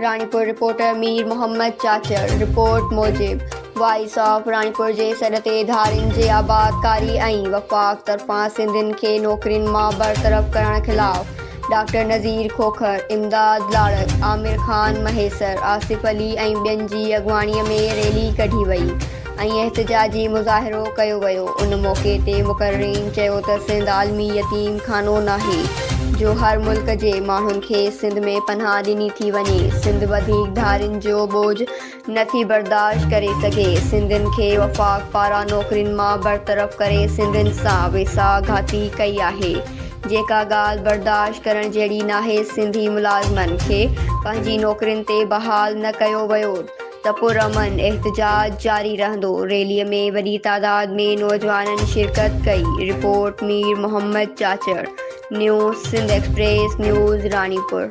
Ranipur, reporter Mir Muhammad Chachar, report موجب voice of Ranipur جي سڏ تي ڌارين جي آبادڪاري ۽ وفاق طرفان سنڌين کي نوڪرين مان برطرف ڪرڻ خلاف ڊاڪٽر نذير کوکر، امداد لاڙڪ، عامر خان مهيسر، آصف علي ۽ ٻين جي اڳواڻي ۾ ريلي ڪڍي وئي ۽ احتجاجي مظاهرو ڪيو ويو. ان موقعي تي مقررين چيو ته سنڌ عالمي يتيم خانو ناهي جو هر ملڪ جي ماڻهن کي سنڌ ۾ پناهه ڏني ٿي وڃي، سنڌ وڌيڪ ڌارين جو ٻوجهه نه ٿي برداشت ڪري سگهي، سنڌين کي وفاق پاران نوڪرين مان برطرف ڪري سنڌين سان ويساهه گهاتي ڪئي آهي، جيڪا ڳالهه برداشت ڪرڻ جهڙي ناهي، سنڌي ملازمن کي پنهنجي نوڪرين تي بحال نه ڪيو ويو ته پرامن احتجاج جاري رهندو، ريلي ۾ وڏي تعداد ۾ نوجوانن شرڪت ڪئي، report Mir Muhammad Chachar, new Sindh express news, Ranipur.